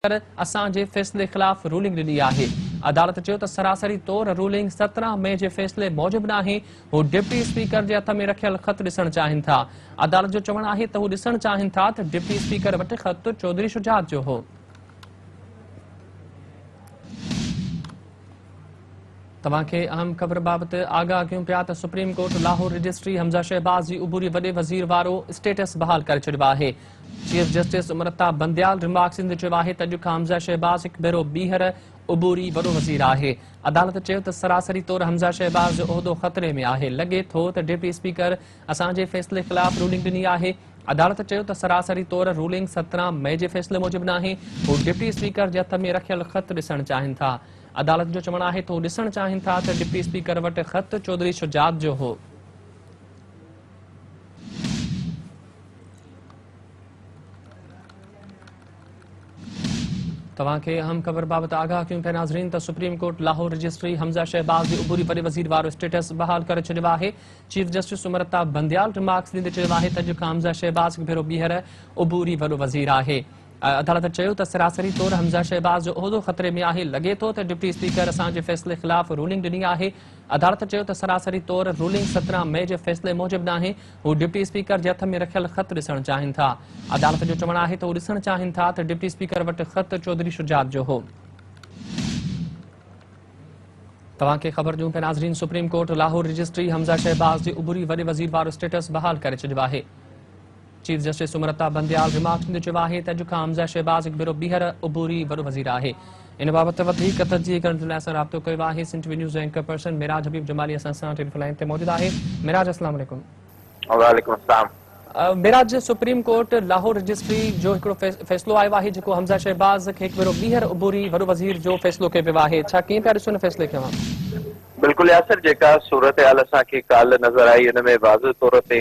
اسان جي فيصلي خلاف رولنگ ڏني آهي. عدالت چيو ته سراسري طور رولنگ 17 مئي جي فيصلي موجب ناهي، هو ڊپٽي اسپيڪر جي هٿ ۾ رکيل خط ڏسڻ چاهين ٿا. عدالت جو چوڻ آهي ته هو ڏسڻ چاهين ٿا ته ڊپٽي اسپيڪر وٽ خط چوڌري شجاعت جو هو. توهان کي اهم خبر بابت آگاهه ڪيون پيا ته supreme court Lahore registry Hamza Shahbaz جي عبوري وڏي وزير وارو اسٽيٽس بحال ڪري ڇڏيو آهي. Chief justice Umar Ata Bandial remarks ڏيندي چيو آهي ته اڄ کان حمزه شهباز هڪ ڀيرو ٻيهر عبوري وڏو وزير آهي. عدالت چيو ته سراسري طور حمزه شهباز جو عهدو خطري ۾ آهي، لڳي ٿو ته ڊپٽي اسپيڪر اسان جي فيصلي خلاف رولنگ ڏني آهي. عدالت چيو ته سراسري طور رولنگ 17 مئي جي فيصلي موجب ناهي، هو ڊپٽي اسپيڪر جي هٿ ۾ رکيل خط ڏسڻ چاهين ٿا. عدالت جو چوڻ آهي ته هو ڏسڻ چاهين ٿا ته ڊپٽي اسپيڪر وٽ خط چوڌري شجاعت جو هو. توهان کي اهم خبر بابت آگاهه ڪيون پيا ناظرين ته supreme court Lahore registry Hamza Shahbaz جي عبوري وڏي وزير وارو اسٽيٽس بحال ڪري ڇڏيو آهي. Chief justice Umar Ata Bandial remarks ڏيندي چيو آهي ته اڄ کان حمزه شهباز هڪ ڀيرو ٻيهر عبوري وڏو وزير آهي. عدالت چيو ته سراسري طور حمزه شهباز جو عهدو خطري ۾ آهي، لڳي ٿو ته ڊپٽي اسپيڪر اسان جي فيصلي خلاف رولنگ ڏني آهي. عدالت چيو ته سراسري طور رولنگ 17 مئي جي فيصلي موجب ناهي، هو ڊپٽي اسپيڪر جي هٿ ۾ رکيل خط ڏسڻ چاهين ٿا. عدالت جو چوڻ آهي ته هو ڏسڻ چاهين ٿا ته ڊپٽي اسپيڪر وٽ خط چوڌري شجاعت جو هو. توهان کي خبر ڏيون پيا ناظرين supreme court Lahore registry Hamza Shahbaz جي عبوري وڏي وزير وارو اسٽيٽس بحال ڪري ڇڏيو آهي. Chief justice Umar Ata Bandial remarks ڏيندي چيو آهي ته اڄ کان حمزه شهباز هڪ ڀيرو ٻيهر عبوري وڏو وزير آهي. ان بابت وڌيڪ تجزيي ڪرڻ جي لاء اسان رابطو ڪيو آهي Sindh T V news anchor person Meraj Habib Jamali اسان سان ٽيليفون لائين تي موجود آهي. معراج السلام عليڪم. وعليڪم السلام. معراج سپريم ڪورٽ لاهور رجسٽري جو هڪڙو فيصلو آيو آهي جيڪو حمزه شهباز کي هڪ ڀيرو ٻيهر عبوري وڏو وزير جو فيصلو ڪيو ويو آهي ڇا ڪيئن پيا ڏسو ان فيصلي کي اوهان؟ بلڪل ياسر جيڪا صورتحال اسان کي ڪالهه نظر آئي ان ۾ واضح طور تي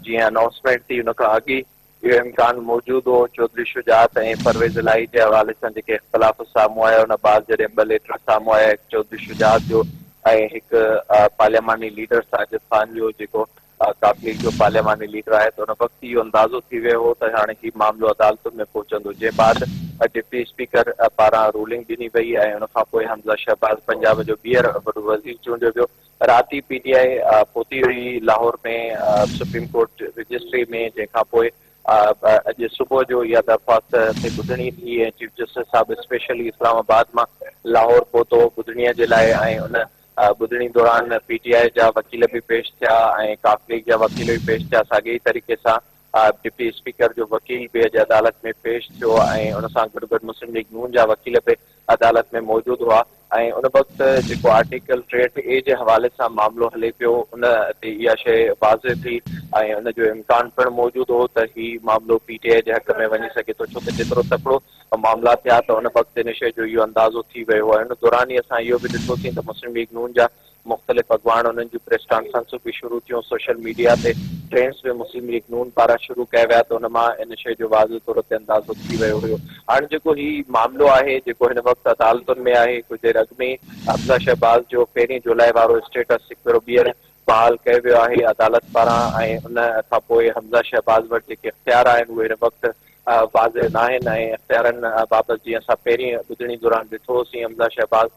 جيئن انائونسمينٽ ٿي ان کان اڳ ئي اهو امڪان موجود هو چوڌري شجاعت ۽ پرويز الاهي جي حوالي سان جيڪي اختلاف سامهون آيا ان بعد جڏهن ٻه ليٽر سامهون آيا هڪ چوڌري شجاعت جو ۽ هڪ پارلياماني ليڊر ساجد خان جو جيڪو ڪاف ليگ جو پارلياماني ليڊر آهي ته ان وقت اهو اندازو ٿي ويو هو ته هاڻي هي معاملو عدالتن ۾ پهچندو جنهن بعد ڊپٽي اسپيڪر پاران رولنگ ڏني وئي ۽ ان کان پوء حمزه شهباز پنجاب جو ٻيهر وڏو وزير چونڊيو ويو. رات ئي پي ٽي آء پهتي هئي لاهور ۾ سپريم ڪورٽ رجسٽري ۾ جنهن کان پوء اڄ صبح جو اها درخواست تي ٻڌڻي ٿي ۽ چيف جسٽس صاحب اسپيشلي اسلام آباد مان لاهور پهتو ٻڌڻي جي لاء ۽ ان ٻڌڻي دوران پي ٽي آء جا وڪيل به پيش ٿيا ۽ ڪاف ليگ جا وڪيل به پيش ٿيا، ساڳئي ئي طريقي سان ڊپٽي اسپيڪر جو وڪيل به اڄ عدالت ۾ پيش ٿيو ۽ ان سان گڏوگڏ مسلم ليگ نون جا وڪيل به عدالت ۾ موجود هئا ۽ ان وقت جيڪو آرٽيڪل 63 اي جي حوالي سان معاملو هلي پيو ان تي اها شيء واضح ٿي ۽ ان جو امڪان پڻ موجود هو ته هي معاملو پي ٽي آء جي حق ۾ وڃي سگهي ٿو ڇو ته جيترو تڪڙو معاملا ٿيا ته ان وقت ان شيء جو اهو اندازو ٿي ويو هو ۽ ان دوران ئي اسان اهو به ڏٺوسين ته مسلم ليگ نون جا مختلف اڳواڻ انهن جون پريس ڪانفرنسون به شروع ٿيون، سوشل ميڊيا تي ٽرينڊز به مسلم ليگ نون پاران شروع ڪيا ويا ته ان مان ان شيء جو واضح طور تي اندازو ٿي ويو هيو. هاڻ جيڪو هي معاملو آهي جيڪو هن وقت عدالتن ۾ آهي ڪجهه دير اڳ ۾ حمزه شهباز جو پهرين جولاء وارو اسٽيٽس هڪ ڀيرو ٻيهر بحال ڪيو ويو آهي عدالت پاران ۽ ان کان پوء حمزه شهباز وٽ جيڪي اختيار آهن اهي هن وقت واضح ناهن ۽ اختيارن بابت جيئن اسان پهرين ٻڌڻي دوران ڏٺو هوسين حمزه شهباز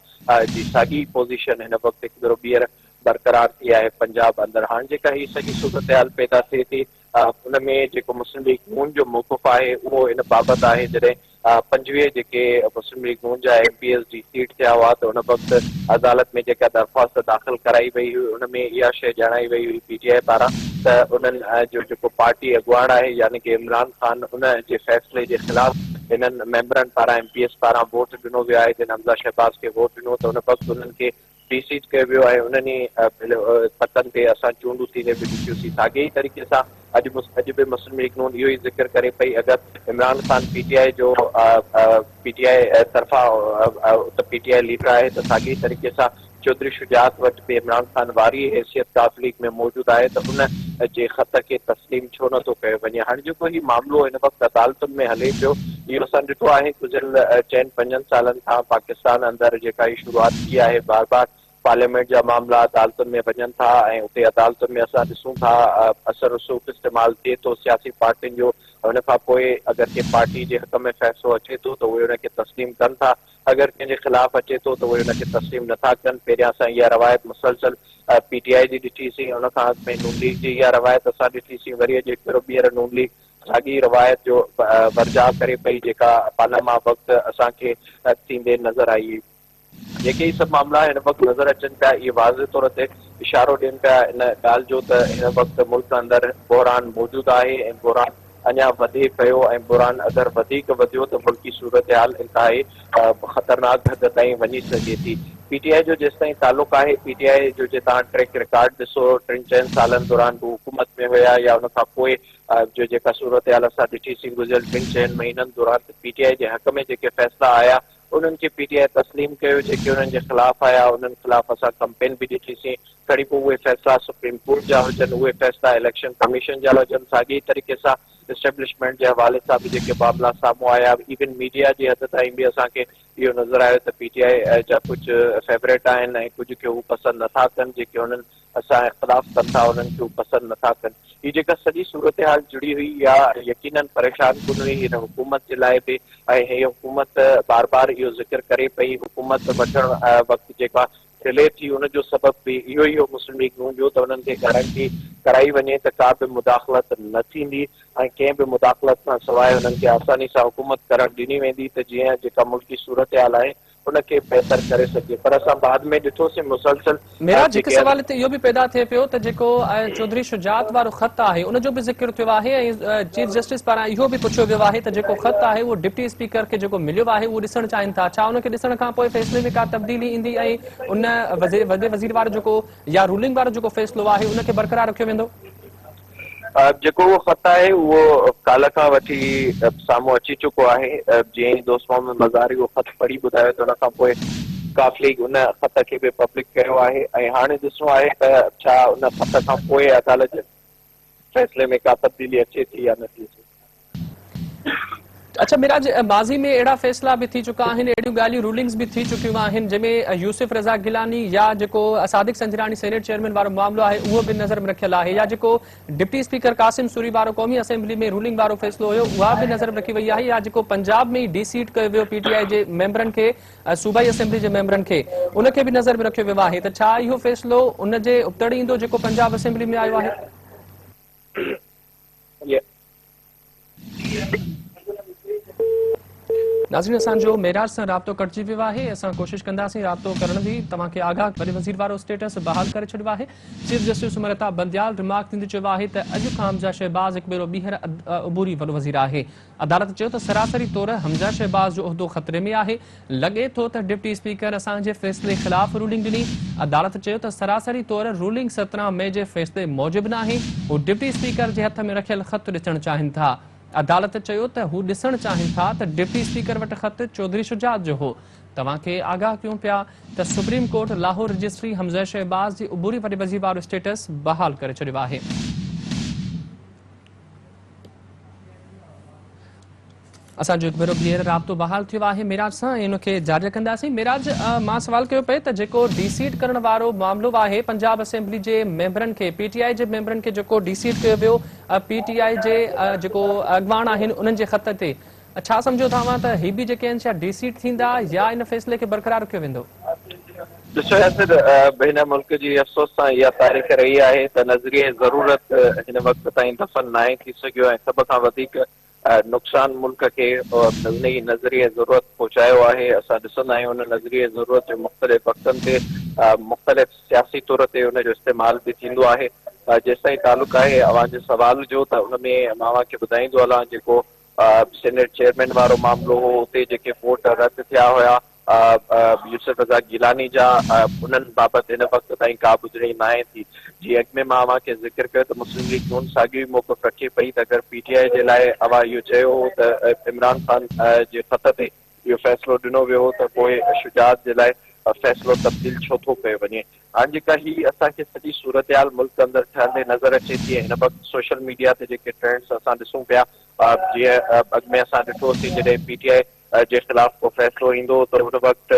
جي ساڳي پوزيشن هن وقت هڪ ڀيرو ٻيهر برقرار ٿي آهي پنجاب اندر هاڻ جيڪا هي سڄي صورتحال پيدا ٿئي ٿي ان ۾ جيڪو مسلم ليگ نون جو موقف آهي اهو ان بابت آهي جڏهن 25 جيڪي مسلم ليگ نون جا M P As D set ٿيا هئا ته ان وقت عدالت ۾ جيڪا درخواست داخل ڪرائي وئي هئي ان ۾ اها شيء ڄاڻائي وئي هئي پي ٽي آء پاران ته انهن جو جيڪو پارٽي اڳواڻ آهي يعني ڪي عمران خان ان جي فيصلي جي خلاف هنن ميمبرن پاران ايم پي ايس پاران ووٽ ڏنو ويو آهي جن حمزه شهباز کي ووٽ ڏنو ته ان وقت انهن کي ڊي سيٽ ڪيو ويو ۽ انهن ئي پتن تي اسان چونڊون ٿيندي به ڏٺيون سين. ساڳئي ئي طريقي سان اڄ اڄ به مسلم ليگ نون اهو ئي ذڪر ڪري پئي اگر عمران خان پي ٽي آء جو پي ٽي آء طرفان ته پي ٽي آء ليڊر آهي ته ساڳئي ئي طريقي سان چوڌري شجاعت وٽ به عمران خان واري ئي حيثيت قاف ليگ ۾ موجود آهي ته ان جي خط کي تسليم ڇو نه ٿو ڪيو وڃي. هاڻي جيڪو هي معاملو هن وقت عدالتن ۾ هلي پيو اهو اسان ڏٺو آهي گذريل چئن پنجن سالن کان پاڪستان اندر جيڪا هي شروعات ٿي آهي بار بار پارليامينٽ جا معاملا عدالتن ۾ وڃن ٿا ۽ اتي عدالتن ۾ اسان ڏسون ٿا اثر رسوخ استعمال ٿئي ٿو سياسي پارٽين جو ان کان پوء اگر ڪنهن پارٽي جي حق ۾ فيصلو اچي ٿو ته اهي ان کي تسليم ڪن ٿا اگر ڪنهن جي خلاف اچي ٿو ته اهي ان کي تسليم نٿا ڪن. پهريان اسان اها روايت مسلسل پي ٽي آء جي ڏٺي سين ان کان اڳ ۾ نون ليگ جي اها روايت اسان ڏٺي سين وري اڄ هڪ ڀيرو ٻيهر نون ليگ ساڳي روايت جو ورجاء ڪري پئي جيڪا پاناما وقت اسان کي ٿيندي نظر آئي. جيڪي هي سڀ معاملا هن وقت نظر اچن پيا اهي واضح طور تي اشارو ڏين پيا ان ڳالهه جو ته هن وقت ملڪ اندر بحران موجود آهي ۽ بحران اڃا وڌي پيو ۽ بحران اگر وڌيڪ وڌيو ته ملڪي صورتحال انتهائي خطرناڪ حد تائين وڃي سگهي ٿي. پي ٽي آء جو جيستائين تعلق آهي پي ٽي آء جو جي توهان ٽريڪ رڪارڊ ڏسو ٽن چئن سالن دوران هو حڪومت ۾ هيا يا ان کان پوء جو جيڪا صورتحال اسان ڏٺي سين گذريل ٽن چئن مهينن دوران ته پي ٽي آء جي حق ۾ جيڪي فيصلا آيا انهن کي پي ٽي آء تسليم ڪيو، جيڪي انهن جي خلاف آيا، انهن خلاف اسان ڪمپين به ڏٺي سين، کڻي پوء اهي فيصلا سپريم ڪورٽ جا هجن، اهي فيصلا اليڪشن ڪميشن جا هجن، ساڳئي ئي طريقي سان اسٽيبلشمينٽ جي حوالي سان به جيڪي معاملا سامهون آيا، ايون ميڊيا جي حد تائين به اسان کي اهو نظر آيو ته پي ٽي آء جا ڪجهه فيوريٽ آهن ۽ ڪجهه کي هو پسند نٿا ڪن، جيڪي انهن سان اختلاف ڪن ٿا انهن کي هو پسند نٿا ڪن. هي جيڪا سڄي صورتحال جڙي هئي اها يقينن پريشان ڪن هئي هن حڪومت جي لاء به ۽ هيء حڪومت بار بار اهو ذڪر ڪري پئي حڪومت وٺڻ وقت جيڪا ڊلي ٿي ان جو سبب به اهو ئي هو مسلم ليگ نون جو ته انهن کي گارنٽي ڪرائي وڃي ته ڪا به مداخلت نه ٿيندي ۽ ڪنهن به مداخلت کان سواء انهن کي آساني سان حڪومت ڪرڻ ڏني ويندي ته جيئن جيڪا ملڪي صورتحال آهي ان کي بهتر ڪري سگهجي پر اسان بعد ۾ ڏٺوسين مسلسل معراج هڪ جيڪي سوال هتي اهو به پيدا ٿئي پيو ته جيڪو چوڌري شجاعت وارو خط آهي ان جو به ذڪر ٿيو آهي ۽ چيف جسٽس پاران اهو به پڇيو ويو آهي ته جيڪو خط آهي اهو ڊپٽي اسپيڪر کي جيڪو مليو آهي اهو ڏسڻ چاهين ٿا ڇا ان کي ڏسڻ کان پوء فيصلي ۾ ڪا تبديلي ايندي ۽ ان وڏي وزير وارو جيڪو يا رولنگ وارو جيڪو فيصلو آهي ان کي برقرار رکيو ويندو؟ جيڪو اهو خط آهي اهو ڪالهه کان وٺي سامهون اچي چڪو آهي. جيئن ئي دوست محمد مزاري اهو خط پڙهي ٻڌايو ته ان کان پوء قاف ليگ ان خط کي به پبلڪ ڪيو آهي ۽ هاڻي ڏسڻو آهي ته ڇا ان خط کان پوء عدالت جي فيصلي ۾ ڪا تبديلي اچي ٿي يا نٿي اچي. اڇا معراج ماضي ۾ اهڙا فيصلا به ٿي چڪا آهن اهڙيون ڳالهيون رولنگز به ٿي چڪيون آهن جنهن ۾ يوسف رضا گيلاني يا جيڪو صادق سنجراڻي سينيٽ چيئرمين وارو معاملو آهي اهو به نظر ۾ رکيل آهي يا جيڪو ڊپٽي اسپيڪر قاسم سوري وارو قومي اسيمبلي ۾ رولنگ وارو فيصلو هيو اها به نظر ۾ رکي وئي آهي يا جيڪو پنجاب ۾ ئي ڊي سيٽ ڪيو ويو پي ٽي آء جي ميمبرن کي صوبائي اسيمبلي جي ميمبرن کي ان کي به نظر ۾ رکيو ويو آهي ته ڇا اهو فيصلو ان جي ابتڙ ايندو جيڪو پنجاب اسيمبلي ۾ آيو آهي؟ ناظرين اسان جو معراج سان رابطو ڪٽجي ويو آهي اسان ڪوشش ڪنداسين رابطو ڪرڻ جي توهان کي آگاهه وڏي وزير وارو اسٽيٽس بحال ڪري ڇڏيو آهي chief justice Umar Ata Bandial remark ڏيندي چيو آهي ته اڄ کان حمزه شهباز هڪ ڀيرو ٻيهر عبوري وڏو وزير آهي عدالت چيو ته سراسري طور حمزه شهباز جو عهدو خطري ۾ آهي لڳي ٿو ته ڊپٽي اسپيڪر اسان جي فيصلي خلاف رولنگ ڏني. عدالت چيو ته سراسري طور رولنگ 17 مئي جي فيصلي موجب ناهي، هو ڊپٽي اسپيڪر جي هٿ ۾ رکيل خط ڏسڻ چاهين ٿا. عدالت چيو ته هو ڏسڻ چاهين ٿا ته ڊپٽي اسپيڪر وٽ خط چوڌري شجاعت جو هو. توهان کي آگاهه ڪيون پيا ته supreme court Lahore registry Hamza Shahbaz جي عبوري وڏي وزير وارو اسٽيٽس بحال ڪري ڇڏيو آهي. اسان جو هڪ ڀيرو ٻيهر رابطو بحال ٿيو آهي معراج سان ۽ ان کي جاري رکنداسين. معراج مان سوال ڪيو پئي ته جيڪو ڊي سيٽ ڪرڻ وارو معاملو آهي پنجاب اسيمبلي جي ميمبرن کي پي ٽي آء جي ميمبرن کي جيڪو ڊي سيٽ ڪيو ويو پي ٽي آء جي جيڪو اڳواڻ آهن انهن جي خط تي ڇا سمجهو ٿا اوهان ته هي به جيڪي آهن ڇا ڊي سيٽ ٿيندا يا ان فيصلي کي برقرار رکيو ويندو؟ ڏسو ياسر هن ملڪ جي افسوس سان اها تاريخ رهي آهي ته نظريه ضرورت هن وقت تائين دفن ناهي ٿي سگهيو ۽ سڀ کان وڌيڪ نقصان ملڪ کي انهي نظريه ضرورت پهچايو آهي، اسان ڏسندا آهيون ان نظريه ضرورت جو مختلف وقتن تي مختلف سياسي طور تي ان جو استعمال به ٿيندو آهي. جيستائين تعلق آهي اوهان جي سوال جو ته ان ۾ مان اوهان کي ٻڌائيندو هلان جيڪو سينيٽ چيئرمين وارو معاملو هو اتي جيڪي ووٽ رد ٿيا هيا يوسف رضا گيلاني جا انهن بابت هن وقت تائين ڪا ٻڌڻي ناهي ٿي. جيئن اڳ ۾ مان اوهان کي ذڪر ڪيو ته مسلم ليگ نون ساڳيو ئي موقف رکي پئي ته اگر پي ٽي آء جي لاء اوهان اهو چيو هو ته عمران خان جي خط تي اهو فيصلو ڏنو ويو هو ته پوء شجاعت جي لاء فيصلو تبديل ڇو ٿو ڪيو وڃي؟ هاڻ جيڪا هي اسان کي سڄي صورتحال ملڪ اندر ٺهندي نظر اچي ٿي ۽ هن وقت سوشل ميڊيا تي جيڪي ٽرينڊس اسان ڏسون پيا جيئن اڳ ۾ اسان ڏٺو سين جڏهن پي ٽي آء جي خلاف ڪو فيصلو ايندو هو ته ان وقت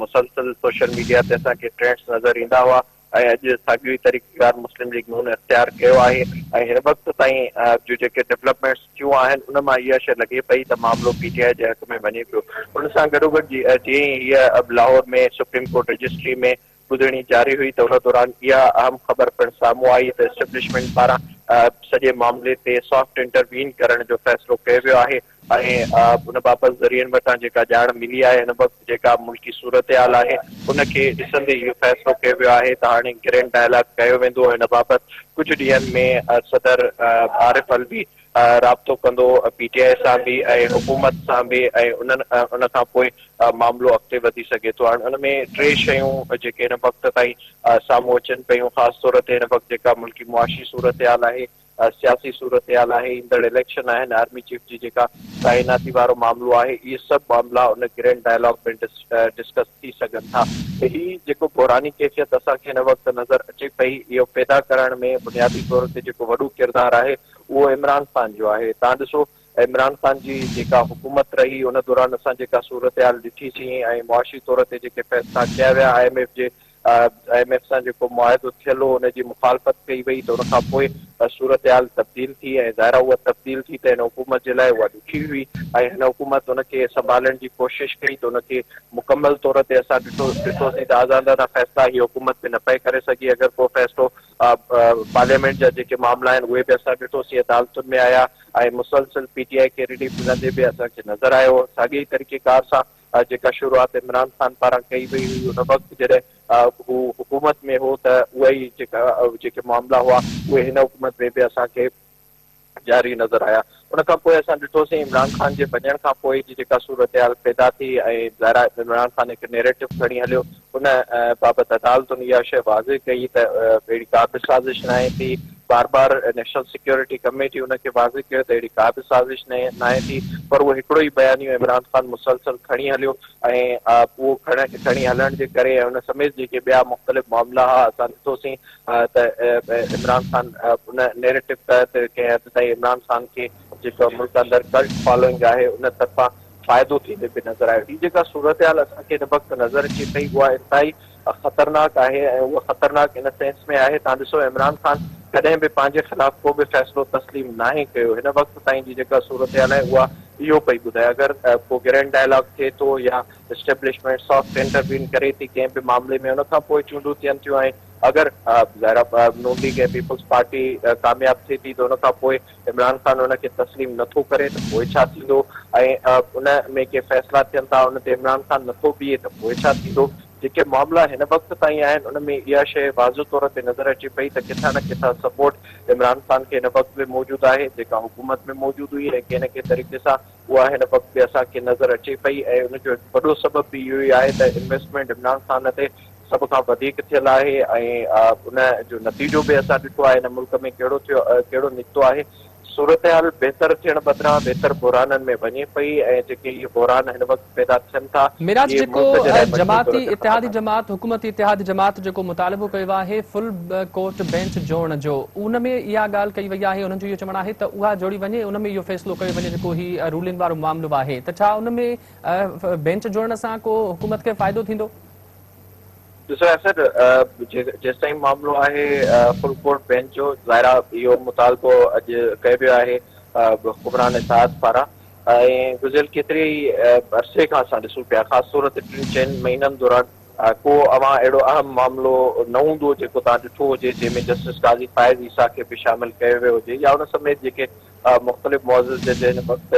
مسلسل سوشل ميڊيا تي اسان کي ٽرينڊس نظر ايندا هئا ۽ اڄ ساڳيو ئي طريقيڪار مسلم ليگ نون اختيار ڪيو آهي ۽ هن وقت تائين جون جيڪي ڊولپمينٽس ٿيون آهن ان مان اها شيء لڳي پئي ته معاملو پي ٽي آء جي حق ۾ وڃي پيو. ان سان گڏوگڏ جيئن ئي هيء لاهور ۾ سپريم ڪورٽ رجسٽري ۾ ٻڌڻي جاري هئي ته ان دوران اها اهم خبر پڻ سامهون آئي ته اسٽيبلشمينٽ پاران سڄي معاملي تي سافٽ انٽروين ڪرڻ جو فيصلو ڪيو ويو آهي ۽ ان بابت ذريعن وٽان جيڪا ڄاڻ ملي آهي هن وقت جيڪا ملڪي صورتحال آهي ان کي ڏسندي اهو فيصلو ڪيو ويو آهي ته هاڻي گرينڊ ڊائلاگ ڪيو ويندو ان بابت ڪجهه ڏينهن ۾ صدر عارف علوي رابطو ڪندو پي ٽي آء سان به ۽ حڪومت سان به ۽ انهن ان کان پوء معاملو اڳتي وڌي سگهي ٿو هاڻي ان ۾ ٽي شيون جيڪي هن وقت تائين سامهون اچن پيون خاص طور تي هن وقت جيڪا ملڪي معاشي صورتحال آهي سياسي صورتحال آهي، ايندڙ اليڪشن آهن، آرمي چيف جي جيڪا تعيناتي وارو معاملو آهي، اهي سڀ معاملا ان گرينڊ ڊائلاگ ۾ ڊسڪس ٿي سگهن ٿا. هي جيڪو بحراني ڪيفيت اسان کي هن وقت نظر اچي پئي، اهو پيدا ڪرڻ ۾ بنيادي طور تي جيڪو وڏو ڪردار آهي، اهو عمران خان جو آهي. توهان ڏسو عمران خان جي جيڪا حڪومت رهي، ان دوران اسان جيڪا صورتحال ڏٺي سين ۽ معاشي طور تي جيڪي فيصلا ڪيا ويا، I M F جي I M F سان جيڪو معاهدو ٿيل هو ان جي مخالفت ڪئي وئي ته ان کان پوء صورتحال تبديل ٿي ۽ ظاهر آهي اها تبديل ٿي ته هن حڪومت جي لاء اها ڏکي هئي ۽ هن حڪومت ان کي سنڀالڻ جي ڪوشش ڪئي ته ان کي مڪمل طور تي اسان ڏٺو ڏٺوسين ته آزادانه فيصلا هي حڪومت به نه پئي ڪري سگهي اگر ڪو فيصلو پارليامينٽ جا جيڪي معاملا آهن اهي به اسان ڏٺوسين عدالتن ۾ آيا ۽ مسلسل پي ٽي آء کي رليف ملندي به اسان کي نظر آيو ساڳئي طريقي ڪار سان جيڪا شروعات عمران خان پاران ڪئي وئي هئي ان وقت جڏهن هو حڪومت ۾ هو ته اهي ئي جيڪا جيڪي معاملا هئا اهي هن حڪومت ۾ به اسان کي جاري نظر آيا ان کان پوء اسان ڏٺوسين عمران خان جي وڃڻ کان پوء جي جيڪا صورتحال پيدا ٿي ۽ ظاهر آهي عمران خان هڪ نيريٽو کڻي هليو ان بابت عدالتن اها شيء واضح ڪئي ته اهڙي ڪا به سازش ناهي ٿي بار بار نيشنل سيڪيورٽي ڪميٽي ان کي واضح ڪيو ته اهڙي ڪا به سازش ناهي ٿي پر اهو هڪڙو ئي بيانيو عمران خان مسلسل کڻي هليو ۽ اهو کڻي هلڻ جي ڪري ۽ ان سميت جيڪي ٻيا مختلف معاملا هئا اسان ڏٺوسين ته عمران خان ان نيريٽو تحت ڪنهن حد تائين عمران خان کي جيڪو ملڪ اندر ڪلٽ فالوئنگ آهي ان طرفان فائدو ٿيندي به نظر آيو. هي جيڪا صورتحال اسان کي هن وقت نظر اچي پئي اها انتهائي خطرناڪ آهي ۽ اها خطرناڪ ان سينس ۾ آهي تان ڏسو عمران خان ڪڏهن به پنهنجي خلاف ڪو به فيصلو تسليم ناهي ڪيو هن وقت تائين جي جيڪا صورتحال آهي اها اهو پئي ٻڌائي اگر ڪو گرينڊ ڊائلاگ ٿئي ٿو يا اسٽيبلشمينٽ سافٽ انٽروين ڪري ٿي ڪنهن به معاملي ۾ ان کان پوء چونڊون ٿين ٿيون ۽ اگر ظاهر آهي نون ليگ ۽ پيپلز پارٽي ڪامياب ٿئي ٿي ته ان کان پوء عمران خان ان کي تسليم نٿو ڪري ته پوء ڇا ٿيندو ۽ ان ۾ ڪي فيصلا ٿين ٿا ان تي عمران خان نٿو بيهي ته پوء ڇا ٿيندو؟ جيڪي معاملا هن وقت تائين آهن ان ۾ اها شيء واضح طور تي نظر اچي پئي ته ڪٿان نه ڪٿان سپورٽ عمران خان کي هن وقت به موجود آهي جيڪا حڪومت ۾ موجود هئي ۽ ڪنهن نه ڪنهن طريقي سان اها هن وقت به اسان کي نظر اچي پئي ۽ ان جو هڪ وڏو سبب به اهو ئي آهي ته انويسٽمينٽ عمران خان تي سڀ کان وڌيڪ ٿيل آهي ۽ ان جو نتيجو به اسان ڏٺو آهي هن ملڪ ۾ ڪهڙو ٿيو ڪهڙو نڪتو آهي. صورتحال بهتر ٿيڻ بدران ويتر بحرانن ۾ وڃي پئي ۽ جيڪي اهي بحران هن وقت پيدا ٿين ٿا معراج اهي جيڪو ملڪ جي لاء مجموعي طور جماعتي تي اتحادي خطرناڪ. جماعت حڪومتي اتحادي جماعت جيڪو مطالبو ڪيو آهي فل ڪورٽ بينچ جوڙڻ جو ان ۾ اها ڳالهه ڪئي وئي آهي انهن جو اهو چوڻ آهي ته اها جوڙي وڃي ان ۾ اهو فيصلو ڪيو وڃي جيڪو هي رولنگ وارو معاملو آهي ته ڇا ان ۾ بينچ جوڙڻ سان ڪو حڪومت کي فائدو ٿيندو؟ ڏسو ياسر جيستائين معاملو آهي فل ڪورٽ بينچ جو ظاهر آهي اهو مطالبو اڄ ڪيو ويو آهي حڪمران اتحاد پاران ۽ گذريل ڪيتري ئي عرصي کان اسان ڏسون پيا خاص طور تي ٽن چئن مهينن دوران ڪو اوهان اهڙو اهم معاملو نه هوندو جيڪو توهان ڏٺو هجي جنهن ۾ جسٽس قاضي فائز عيسيٰ کي به شامل ڪيو ويو هجي يا ان سميت جيڪي مختلف معزز جج هن وقت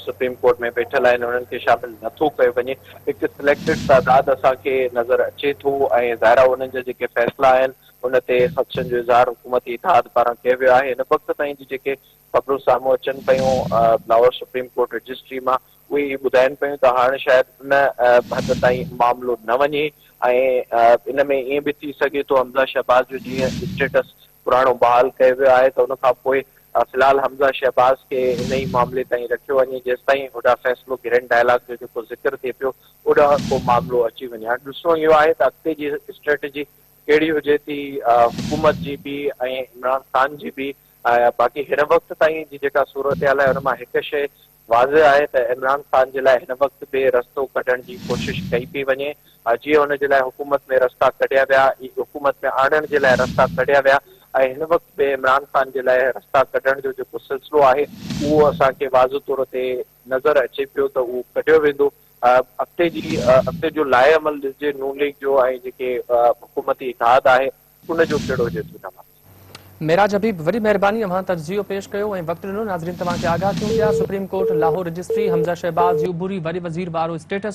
سپريم ڪورٽ ۾ ويٺل آهن انهن کي شامل نه ٿو ڪيو وڃي هڪ سليڪٽيڊ تعداد اسان کي نظر اچي ٿو ۽ ظاهر آهي انهن جا جيڪي فيصلا آهن ان تي خدشن جو اظهار حڪومتي اتحاد پاران ڪيو ويو آهي هن وقت تائين جي جيڪي خبرون سامهون اچن پيون لاهور سپريم ڪورٽ رجسٽري مان اهي اهي ٻڌائين پيون ته هاڻ شايد ان حد تائين معاملو نه وڃي ۽ ان ۾ ائين به ٿي سگهي ٿو حمزه شهباز جو جيئن اسٽيٽس پراڻو بحال ڪيو ويو آهي ته ان کان پوء في الحال حمزه شهباز کي ان ئي معاملي تائين رکيو وڃي جيستائين هوڏانهن فيصلو گرينڊ ڊائلاگ جو جيڪو ذڪر ٿئي پيو اوڏانهن ڪو معاملو اچي وڃي. هاڻ ڏسڻو اهو آهي ته اڳتي جي اسٽريٽجي ڪهڙي هجي ٿي حڪومت جي به ۽ عمران خان جي به. باقي هن وقت تائين جي جيڪا صورتحال آهي ان مان هڪ شيء واضح آهي ته عمران خان جي لاء هن وقت به رستو ڪڍڻ جي ڪوشش ڪئي پئي وڃي. جيئن هن جي لاء حڪومت ۾ رستا ڪڍيا ويا، حڪومت ۾ آڻڻ جي لاء رستا ڪڍيا ويا ۽ هن وقت به عمران خان جي لاء رستا ڪڍڻ جو جيڪو سلسلو آهي اهو اسان کي واضح طور تي نظر اچي پيو ته اهو ڪڍيو ويندو. اڳتي جي اڳتي جو لاء عمل ڏسجي نون ليگ جو ۽ جيڪي حڪومتي اتحاد آهي ان جو ڪهڙو هجي ٿو نواز. معراج حبيب وڏي مهرباني اوهان تجزيو پيش ڪيو ۽ وقت ڏنو ناظرين توهان کي آگاهه ڪيون پيا supreme court Lahore registry Hamza Shahbaz جي عبوري وڏي وزير وارو اسٽيٽس.